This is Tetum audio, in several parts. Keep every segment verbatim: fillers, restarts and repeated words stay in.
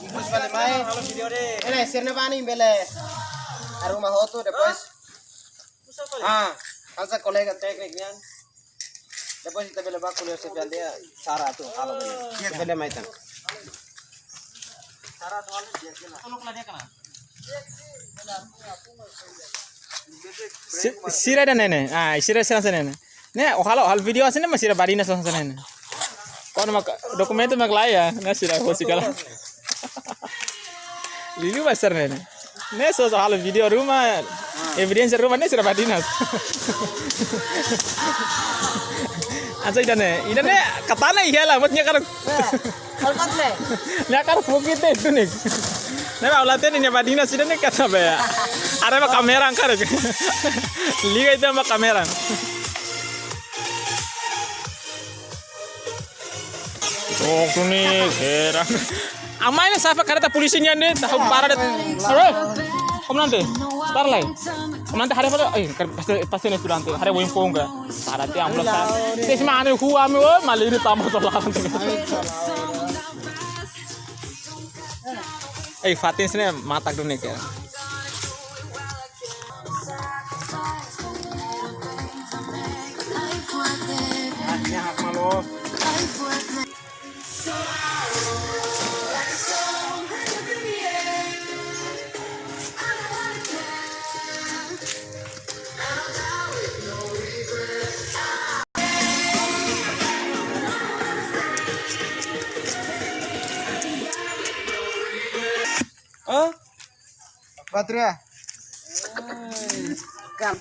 Depois bele mai. Halo vídeo de'it. Ne'e, sira-ne'e bá ne'e bele arruma hotu, depois. Ah, hanesan kolega tékniku nian. Depois ita bele bá ko'alia ho xefe aldeia, sara atu halo bele. Ita bele mai tan. Si-, sira ida-ne'e ne'e. Ah, sira, sira hanesan ne'e ne'e. Ne'e, ó halo, halo vídeo hanesan ne'e, mas sira badinas hanesan ne'e ne'e. Kuandu mak dokumentu mak laiha, ne'e sira husik hela. Liuliu ba sira-ne'e ne'e. Ne'e só, só halo vídeo ruma, evidénsia ruma, ne'e sira badinas. Hanesan ida-ne'e, ida-ne'e katana iha hela, buat nia karik. Almat le. Nia karik bukit de'it duni. Ne'e ba, ó la hatene nia badinas ida-ne'e katak be. Haree ba kámera karik. Liga ita ba kámera. Tok duni, heran. Amai ne'e sapa kareta polísia nian ne'e, tahu para de'it. Halo. Komandante, para lai. Komandante haree para, eh, kan pasti, pasti ne'e estudante. Haree boin pongga. Para te amlo sa. Te sima ane hu ami, oh, maliri tama to la. Eh, fatin sini matak duni ke. Hah? Patria. Kan.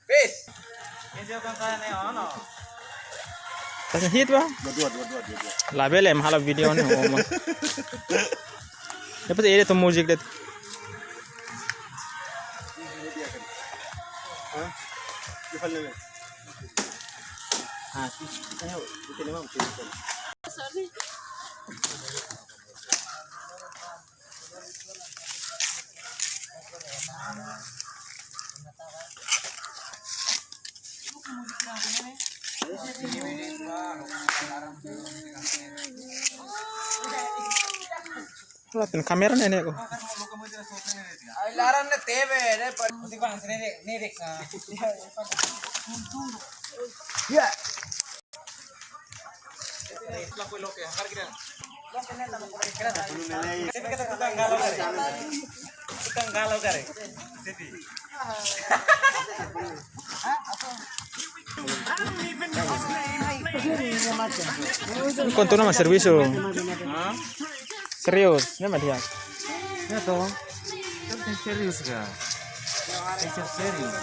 Peace. Pas hit ba? Dua, dua, dua, dua, dua, dua. Labele, mahal video ne'e, oh, mas. Depois ele toma música de. Hah? Ah, sí, sí, sí, sí, sí, sí, sí. Latin kamera ne'e ne'e ko. Ai, laran ne'e tebe, ne'e pa-, ya. Kontu nama servisu. Serius, nama dia? Ya toh. Kan serius ka? Serius, serius.